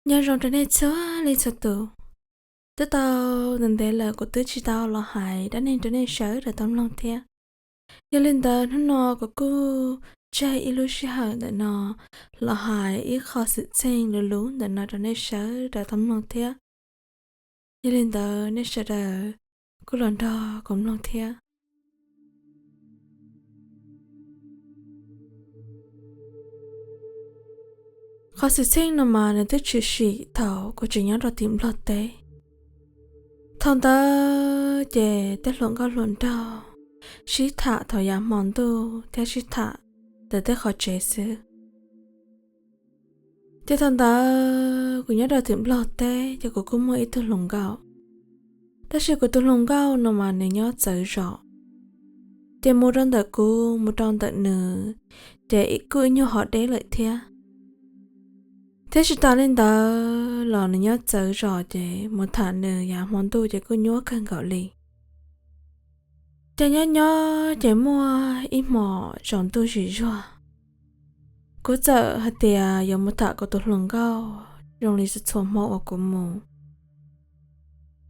Nyob zoo rau nej txhua leej txhua tus. Twb tau ntev ntev lawm kuv twb tsis tau los hais dab neeg rau nej sawv daws tau mloog thiab. Yog li ntawd hnub no kuv kuj tseg ib lub sij hawm ntawm no los hais ib qho xwm txheej luv luv ntawm no rau nej sawv daws tau mloog thiab. Yog li ntawd nej sawv daws kuj los nrog kuv mloog thiab. Qhov xwm txheej no mas nws twb tshwm sim thaum kuv tseem nyob rau tim Nplog teb. Thaum ntawd ces tej hluas nkauj hluas nraug sib tham thaum yav hmo ntuj thiab sib tham ntawm tej qhov tsev xwb. Ces thaum ntawd kuv nyob rau tim Nplog teb ces kuv kuj muaj ib tug hluas nkauj, tab sis kuv tus hluas nkauj no mas nws nyob txawv zos. Ces mus rau ntawm kuv mus rau ntawm nws ces kuj ib nyuag qhov deb lawm thiab. Thiab tsis tas li ntawd los nws nyob txawv zos ces mus tham nws yav hmo ntuj ces kuj nyuaj kawg nkaus li. Ces nyob nyob ces muaj ib hmos tsaus ntuj zim zuag, kuv txawm hais tias yuav mus tham kuv tus hluas nkauj zoo li txhua txhua hmo uas kuv mus.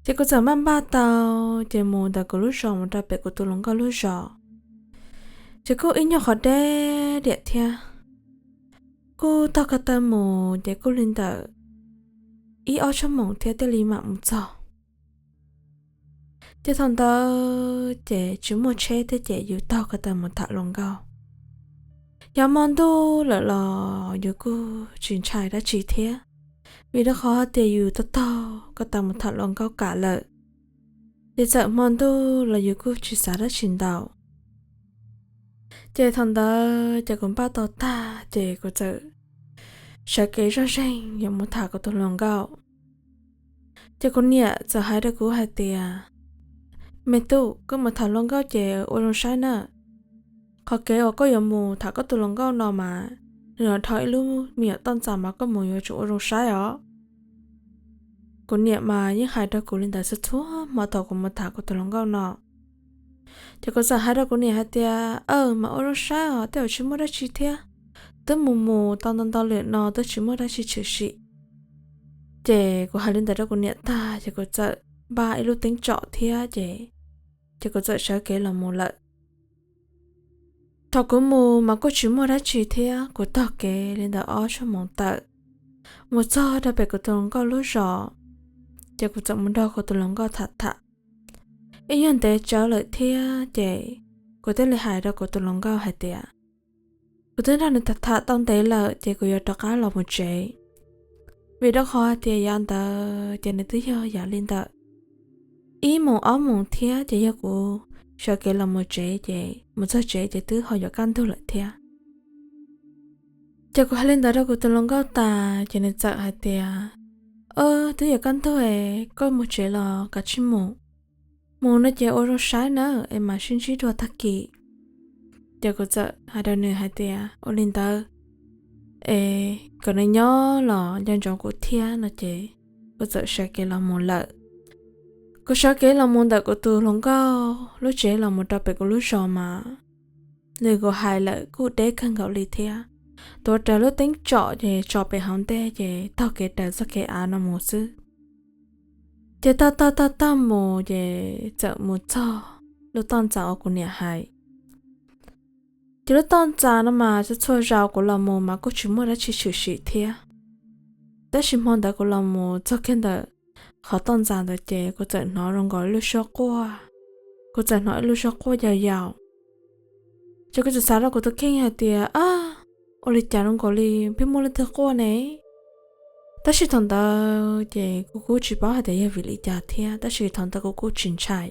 Ces kuv txawm npaj npaj tau, ces mus ntawm kuv lub zos mus rau pem kuv tus hluas nkauj lub zos, ces kuj ib nyuag qhov deb diam thiab. Kuj taug ko taw mus ces kuj li ntawm ib ob tshuab moos thiab thiaj li mam mus txog. Ces thaum ntawd ces tsis muaj tsheb thiab ces yus taug ko taw mus tham hluas nkauj. Yav hmo ntuj lawm los yus kuj tsis ntshai dab tsi thiab, vim rau qhov tias yus taug taug ko taw mus tham hluas nkauj kam lawm. Ces txawm hmo ntuj los yus kuj tsis xav dab tsi ntau. Ces thaum ntawd ces kuv npaj tau tag ces kuv txawm sawv kev zoj zeeg yuav mus tham kuv tus hluas nkauj. Ces kuv niam txawm hais rau kuv hais tias, me tub, koj mus tham hluas nkauj ces ua zoo saib na. Qhov kev uas koj yuav mus tham koj tus hluas nkauj no mas nws dhau ib lub me nyuam toj ntxas mas koj mus yuav tsum ua zoo saib os. Kuv niam mas yeej hais rau kuv li ntawd txhua txhua hmo thaum kuv mus tham kuv tus hluas nkauj no. Ces kuv txawm hais rau kuv niam hais tias, aw, mas ua zoo saib os, tej zaum tsis muaj dab tsi thiab. Twb mus mus tau ntau ntau lwm no twb tsis muaj dab tsi tshwm sim. Ces kuv hais li ntawd rau kuv niam tag ces kuv txawm npaj ib lub teeb tsom thiab ces, ces kuv txawm sawv kev los mus lawm. Thaum kuv mus mas kuj tsis muaj dab tsi thiab, kuv taug kev li ntawm ob xuab moos tawm mus txog rau pem kuv tus hluas nkauj lub zos, ces kuv txawm mus nrog kuv tus hluas nkauj tham tham ib nyuag ntev tsawv lawm thiab ces kuv thiaj li hais rau kuv tus hluas nkauj hais tias, kuv twb nrog nws tham tham tau ntev lawm ces kuv yuav rov qab los mus tsev, vim rau qhov hais tias yav ntawd ces nws twb yog yav li ntawm ib moos ob moos thiab ces yog kuv sawv kev los mus tsev ces mus txog tsev ces twb ho yuav kaj ntug lawm thiab. Ces kuv hais li ntawd rau kuv tus hluas nkauj tas ces nws txawm hais tias, twb yuav kaj ntug es koj mus tsev los kav tsij mus, mus no ces ua zoo saib na es mam sib ntsib dua tag kis. Ces kuv txawm hais rau nws hais tias, ua li ntawd es kom nws nyob los nco ntsoov kuv thiab no ces kuv txawm sawv kev los mus lawm. Kuv sawv kev los mus ntawm kuv tus hluas nkauj lub tsev los mus rau pem kuv lub zos mas li kuv hais lawm kuj deb kawg nkaus li thiab. Tuav rawv lub teeb tsom ces tso pem hauv ntej ces taug kev raws txoj kev av no mus xwb. Ces taug taug taug taug mus ces txawm mus txog lub toj ntxas uas kuv niam hais. Ces lub toj ntxas no mas txhua txhua zaus kuv los mus mas kuj tsis muaj dab tsi tshwm sim thiab. Tab sis hmo ntawd kuv los mus txog kiag ntawm qhov toj ntxas ntawd ces kuv txawm hnov zoo nkaus ib lub suab quaj. Kuv txawm hnov ib lub suab quaj yau yau. Ces kuv txawm xav rau kuv tus kheej hais tias, ab, ua li cas zoo nkaus li pheej muaj leej twg quaj ne? Tab sis thaum ntawd ces kuv kuj tsis paub hais tias yog vim li cas thiab, tab sis thaum ntawd kuv kuj tsis ntshai.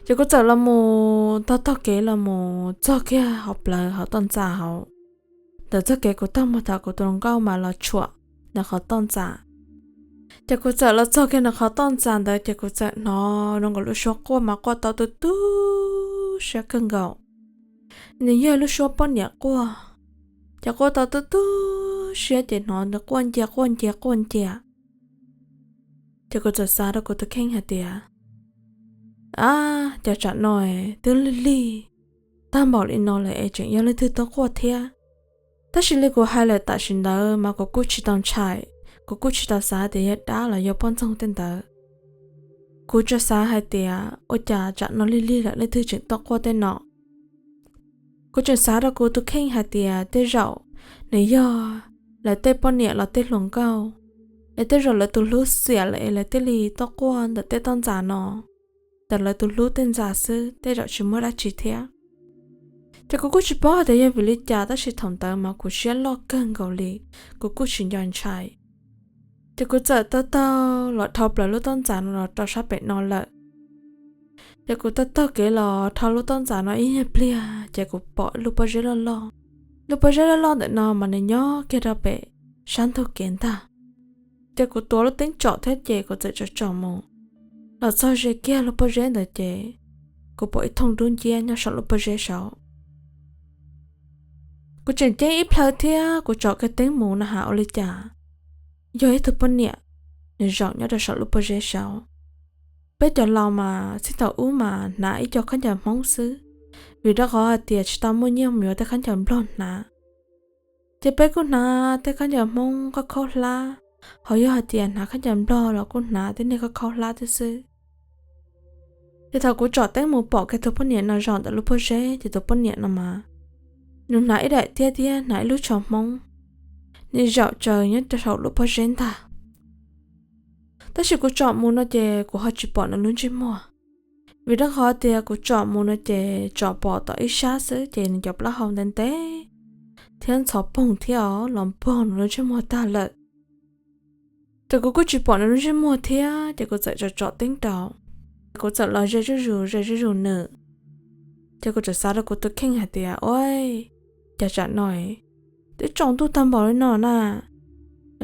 Ces kuv txawm los mus taug taug kev los mus txog kiag hauv plawv hauv toj ntxas hauv. Ntawm txoj kev kuv taug mus tham kuv tus hluas nkauj mas los tshuam ntawm qhov toj ntxas. Ces kuv txawm los txog kiag ntawm qhov toj ntxas ntawd ces kuv txawm hnov zoo nkaus lub suab quaj mas quaj tau tu tu siab kawg nkaus. Nws yog lub suab poj niam quaj, ces quaj tau tu tu siab ces hnov nws quaj ncia quaj ncia quaj ncia. Ces kuv txawm xav rau kuv tus kheej hais tias, ab, cas tsam no twb lig lig tag npaum li no lawm es tseem yog leej twg tuaj quaj thiab. Tab sis li kuv hais lawm tam sim ntawd mas kuv kuj tsis tau ntshai, kuv kuj tsis tau xav tias yog dab los yog poj ntxoog tej ntawd. Kuv tsuas xav hais tias ua cas tsam no lig lig lawm leej twg tseem tuaj quaj tej no. Kuv tseem xav rau kuv tus kheej hais tias tej zaum nws yog lawv tej poj niam los tej hluas nkauj, es tej zaum lawv tus hlub xiam lawm es lawv thiaj li tuaj quaj ntawm tej toj ntxas no, ntawm lawv tus hlub tej ntxas xwb, tej zaum tsis muaj dab tsi thiab. Ces kuv kuj tsis paub hais tias yog vim li cas tab sis thaum ntawd mas kuv siab loj kawg nkaus li, kuv kuj tsis nco ntshai. Ces kuv txawm taug taug los dhau plaws lub toj ntxas no los rau sab pem no lawm. Ces kuv taug taug kev los dhau lub toj ntxas no ib nyuag pliag ces kuv pom lub pob zeb loj loj. Lub pob zeb loj loj ntawm no mas nws nyob kiag rau pem sab ntug kev ntag. Ces kuv tuav lub teeb tsom thiab ces kuv txawm tsom tsom mus. Los txog ze kiag lub pob zeb ntawd ces kuv pom ib thooj dub nciab nyob saum lub pob zeb saud. Kuv tseem ceeb ib plhaw thiab kuv tsom kiag teeb mus na has ua li cas yog ib tug poj niam, nws zaum nyob rau saum lub pob zeb saud. Peb cov laus mas txij thaum ub mas hnav ib co khaub ncaws Hmoob xwb, vim rau qhov hais tias tsis tau muaj nyiaj mus yuav tej khaub ncaws Nplog hnav. Ces peb kuj hnav tej khaub ncaws Hmoob khaub khaub hlab, ho yog hais tias hnav khaub ncaws Nplog los kuj hnav tej niag khaub khaub hlab thiab xwb. Ces thaum kuv tsom teeb mus pom kiag tus poj niam no zaum ntawm lub pob zeb ces tus poj niam no mas nws hnav ib daim tiab thiab hnav ib lub tsho Hmoob, nws zaum tsaws nyob rau saum lub pob zeb ntag. Tab sis kuv tsom mus no ces kuv ho tsis pom nws lub ntsej muag, vim rau qhov tias kuv tsom mus no ces tsom pom tom ib sab xwb ces nws cov plaub hau ntev ntev thiab ntxhov poog thiab os los npog nws lub ntsej muag tag lawm. Ces kuv kuj tsis pom nws lub ntsej muag thiab ces kuv txawm tsom tsom teeb rau. Kuv txawm los ze zuj zus ze zuj zus nws. Ces kuv txawm xav rau kuv tus kheej hais tias, ua cas tsam no twb tsaus ntuj tag npaum li no na,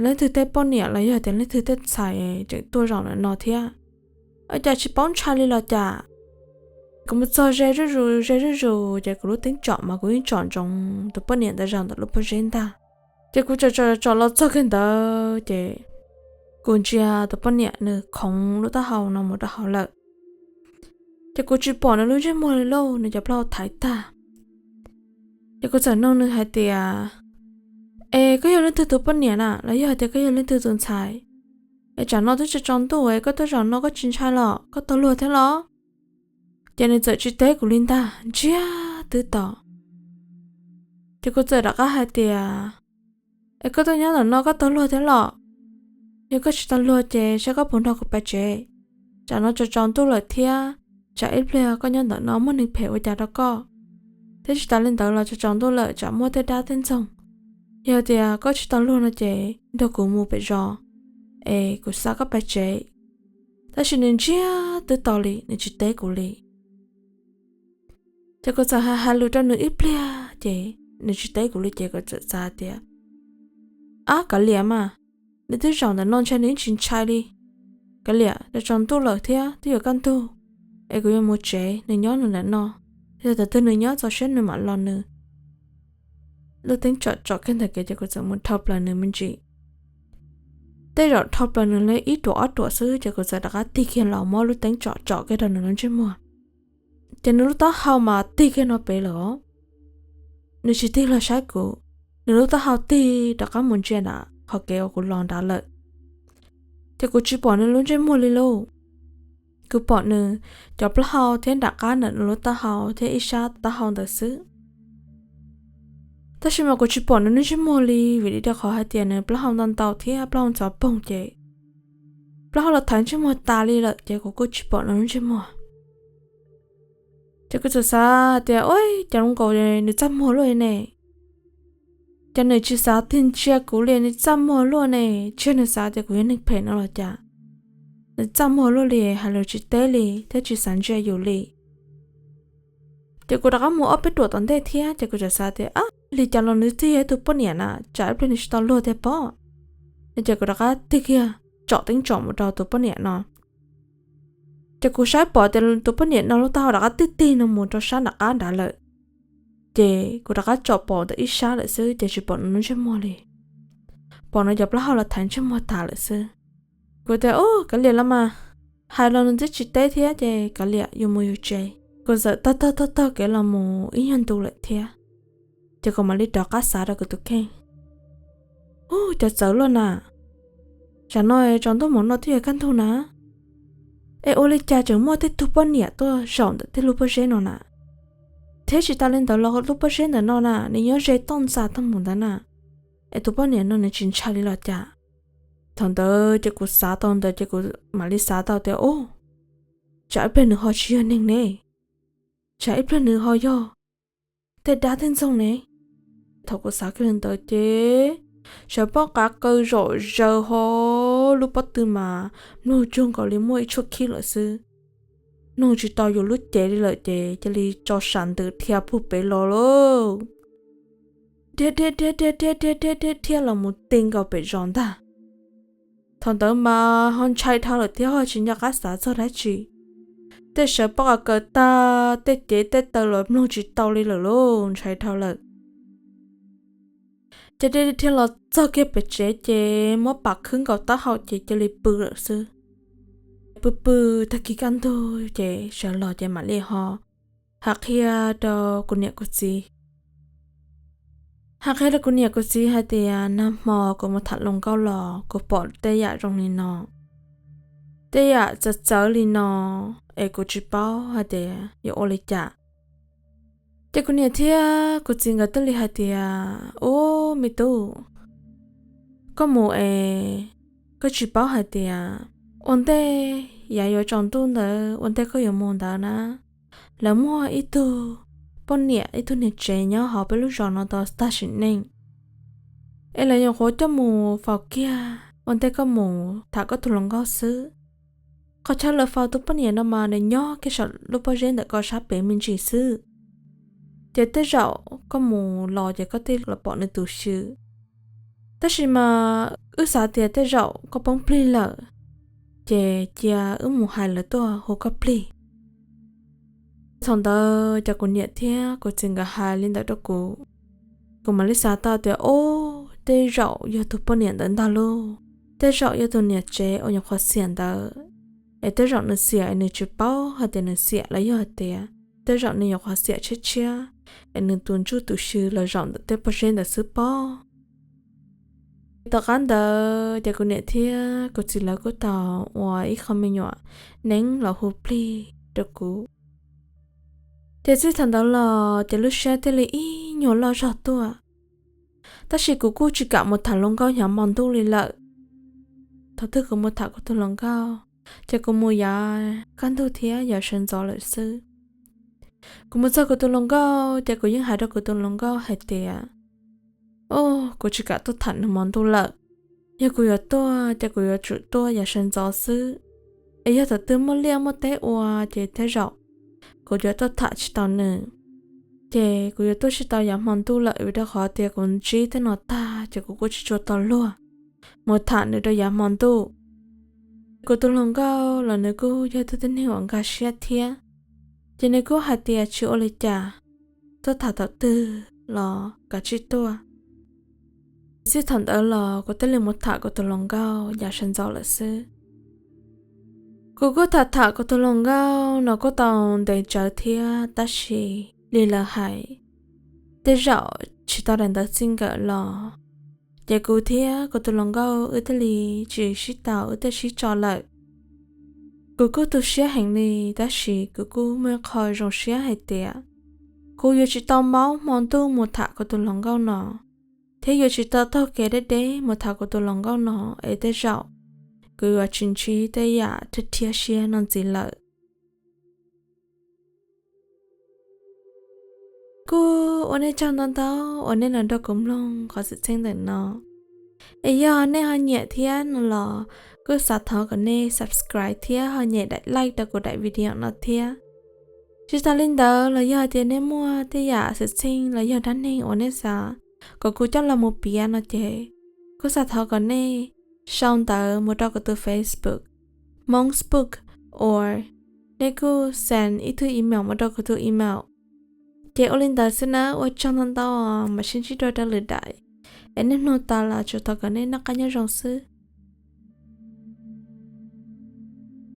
leej twg tej poj niam los yog tias leej twg tej ntxhais tseem tuaj zaum ntawm no thiab, ua cas tsis paub ntshai li los cas. Kuv mus txog ze zuj zus ze zuj zus ces kuv lub teeb tsom mas kuv yeej tsom ntsoov tus poj niam ntawd zaum ntawm lub pob zeb ntag. Ces kuv tsom tsom tsom los txog kiag ntawd ces kuv ntsia tus poj niam nws khoov lub taub hau no mus rau hauv lawm. Ces kuv tsis pom nws lub ntsej muag li lauj, nws cov plaub hau thaiv tag. Ces kuv txawm nug nws hais tias, es koj yog leej twg tus poj niam na los yog tias koj yog leej twg tus ntxhais? Es tsam no twb tsaus tsaus ntuj es koj tuaj zaum no koj tsis ntshai los koj tau luag thiab los? Ces nws txawm tsis teb kuv li ntag, ntsiag twb to. Ces kuv txawm rov qab hais tias, es koj tuaj nyob ntawm no koj tau luag thiab los? Yog koj tsis tau luag ces saib koj puas nrog kuv pais tsev. Tsam no tsaus tsaus ntuj lawm thiab, tsam ib pliag koj nyob ntawm no muaj neeg phem ua cas rau koj. Thiab tsis tas li ntawd los tsaus tsaus ntuj lawm tsam muaj tej dab tej ntxoog. Yog tias koj tsis tau luag no ces nrog kuv mus pem zos, es kuv xa koj pais tsev. Tab sis nws ntsiag twb to li, nws tsis teb kuv li. Ces kuv txawm hais hais lus rau nws ib pliag ces nws tsis teb kuv li ces kuv txawm xav tias, ab kav liam mas, nws twb zaum ntawm no ntshai nws yeej tsis ntshai li. Kav liam, tsaus tsaus ntuj lawm thiab twb yuav kaj ntug, es kuv yuav mus tsev, nws nyob nws ntawm no, yog tias twg nws nyob txaus siab nws mam los nws. Lub teeb tsom tsom kiag ntawm kev ces kuv txawm mus dhau plaws nws me ntsis. Tej zaum dhau plaws nws li ib ruam ob ruam xwb ces kuv txawm rov qab tig kiag los muab lub teeb tsom tsom kiag rau nws lub ntsej muag. Ces nws lub taub hau mas tig kiag no pem lawm os. Nws tsis tig los saib kuv, nws lub taub hau tig rov qab mus ntsia nram qhov kev uas kuv los nrad lawm. Ces kuv tsis pom nws lub ntsej muag li lauj. Kuv pom nws cov plaub hau thiab nram qab ntawm nws lub taub hau thiab ib sab taub hau ntawd xwb. Tab sis mas kuv tsis pom nws lub ntsej muag li vim li rau qhov hais tias nws plaub hau ntau ntau thiab plaub hau ntxhov poog ces plaub hau los thaiv ntsej muag tas li lawm ces kuv kuj tsis pom nws lub ntsej muag. Ces kuv txawm xav hais tias, ua cas zoo nkaus nws txaj muag luaj li ne? Ces nws tsis xav tig ntsia kuv li, nws txaj muag luaj ne, tsis yog nws xav tias kuv yog neeg phem no los cas. Nws txaj muag luaj li, hais lus tsis teb li thiab tsis xav ntsia yus li. Ces kuv rov qab mus ob peb ruam tom ntej thiab ces kuv txawm xav tias, ab, li cas los nws twb yog ib tug poj niam na, tsam ib pliag nws tsis tau luag tiag pob. No ces kuv rov qab tig kiag tsom teeb tsom mus rau tus poj niam no. Ces kuv saib pom tias tus poj niam no lub taub hau rov qab tig tig no mus rau sab nram qab nrad lawm. Ces kuv rov qab tsom pom ntawm ib sab lawm xwb ces tsis pom nws lub ntsej muag li. Pom nws cov plaub hau los thaiv ntsej muag tas lawm xwb. Kuv tias, u, kav liam los mas, hais los nws twb tsis teb thiab ces kav liam yus mus yus tsev. Kuv txawm taug taug taug taug kev los mus ib nyuag ntu lawm thiab. Ces kuv mam li rov qab xav rau kuv tus kheej, u, cov txawv luaj na, tsam no tsaus ntuj mus no twb yuav kaj ntug na, es ua li cas tseem muaj tej tug poj niam tuaj zaum ntawm tej lub pob zeb no na? Thiab tsis tas li ntawd los lub pob zeb ntawm no na nws nyob ze toj ntxas tag mus ntawd na, es tus poj niam no nws tsis ntshai li los cas? Thaum ntawd ces kuv xav tau ntawd ces kuv mam li xav tau tias, ub, tsam ib pliag nws ho tsis yog neeg ne, tsam ib pliag nws ho yog tej dab tej ntxoog ne. Thaum kuv xav kiag li ntawd ces sawv pob qav qaws zom zaws ho lub pob tw mas mloog cuag nkaus li muaj ib tshuab khib lawm xwb. Mloog tsis tau yus lub cev li lawm ces cia li tso sam ntws dhia puag pem los lauj. Dhia dhia dhia dhia dhia dhia dhia dhia dhia los mus ti nkaus pem zos ntag. Thaum ntawd mas ho ntshai dhau lawm thiab ho tsis nco qab xav txog dab tsi. Tej sawv pob qav qaws tag, tej cev tej taw los mloog tsis tau li lawm lauj, ntshai dhau lawm. Ces dhia dhia dhia los txog kiag pem tsev ces muab pam khwb nkaus taub hau ces cia li pw lawm xwb. Pw pw tag kis kaj ntug ces sawv los ces mam li ho hais qhia rau kuv niam kuv txiv. Hais qhia rau kuv niam kuv txiv hais tias nag hmo kuv mus tham hluas nkauj los kuv pom tej yam zoo li no, tej yam txawv txawv li no, es kuv tsis paub hais tias yuav ua li cas. Ces kuv niam thiab kuv txiv nkawd thiaj li hais tias, ub, me tub, koj mus es koj tsis paub hais tias ua ntej yav yuav tsaus ntuj ntawd ua ntej koj yuav mus ntawd na, lawv muaj ib tug poj niam ib tug niam tsev nyob hauv peb lub zos no tau tag sim neej, es lawv nyuam qhuav coj mus faus kiag ua ntej koj mus tham koj tus hluas nkauj xwb. Qhov chaw lawv faus tus poj niam no mas nws nyob kiag saum lub pob zeb ntawm ko sab pem me ntsis xwb. Ces tej zaum koj mus los ces koj thiaj los pom nws tus xyw. Tab sis mas wb xav tias tej zaum koj poob plig lawm, ces cia wb mus hais lawv tuaj hu koj plig. Thaum ntawd ces kuv niam thiab kuv txiv nkawd hais li ntawd rau kuv, kuv mam li xav tau tias, o, tej zaum yog tus poj niam ntawd ntag lauj, tej zaum yog tus niam tsev uas nyuam qhuav xiam ntawd, es tej zaum nws xiam es nws tsis paub hais tias nws xiam los yog hais tias tej zaum nws nyuam qhuav xiam tshiab tshiab, es nws tus ntsuj tus xyw los zaum ntawm tej pob zeb ntawd xwb pob. Tom qab ntawd ces kuv niam thiab kuv txiv lawv kuj tau ua ib qho me nyuam neeb los hu plig rau kuv. Ces txij thaum ntawd los ces lub siab thiaj li ib nyuag loj zog tuaj. Tab sis kuv kuj tsis kam mus tham hluas nkauj hnyav hmo ntuj li lawm. Thaum twg kuv mus tham kuv tus hluas nkauj, ces kuv mus yav kaj ntug thiab yav sawv ntxov lawm xwb. Kuv mus txog kuv tus hluas nkauj ces kuv yeej hais rau kuv tus hluas nkauj hais tias, o, kuv tsis kam tuaj tham nws hmo ntuj lawm. Yog kuv yuav tuaj ces kuv yuav tsum tuaj yav sawv ntxov xwb. Es yog thaum twg muaj liaj muaj teb ua ces tej zaum kuv yuav tuaj tham tsis tau nws. Ces kuv yuav tuaj tsis tau yav hmo ntuj lawm vim rau qhov tias kuv ntsib tej no tag ces kuv kuj tsis tshua tau luag mus tham nws rau yav hmo ntuj. Kuv tus hluas nkauj los nws kuj yog tus tib neeg uas nkag siab thiab, ces nws kuj hais tias tsis ua li cas, tuaj tham thaum twg los kav tsij tuaj. Txij thaum ntawd los kuv thiaj li mus tham kuv tus hluas nkauj yav sawv ntxov lawm xwb. Kuv kuj tham tham kuv tus hluas nkauj no kuj tau ntev tsawv thiab tab sis li lawv hais, tej zaum tsis tau daim ntawv txij nkawm los, ces kuv thiab kuv tus hluas nkauj wb thiaj li tsis sib tau wb thiaj sib tso lawm. Kuv kuj tu siab heev li tab sis kuv kuj muaj ib qho zoo siab hais tias kuv yuav tsis tau maub hmo ntuj mus tham kuv tus hluas nkauj no, thiab yuav tsis tau taug kev deb deb mus tham kuv tus hluas nkauj no, es tej zaum kuv yuav tsis ntsib tej yam rhiab rhiab siab no ntxiv lawm. Kuj ua nej tsaug ntau ntau uas nej los nrog kuv mloog qhov xwm txheej ntawm no. Es yog nej ho nyiam thiab no los kuj xav thov kom nej subscribe thiab ho nyem daim like rau kuv daim video no thiab. Tsis tas li ntawd los yog hais tias nej muaj tej yam xwm txheej los yog dab neeg uas nej xav kom kuv coj los mus piav no ces kuj xav thov kom nej sau ntawv mus rau kuv tus Facebook, Hmoongsbook, or nej kuj send ib tug email mus rau kuv tus email. Ces ua li ntawd xwb na, ua tsaug ntau ntau, mam sib ntsib dua rau lwm daim. Es nej mloog tas los tsuas thov kom nej noj qab nyob zoo xwb.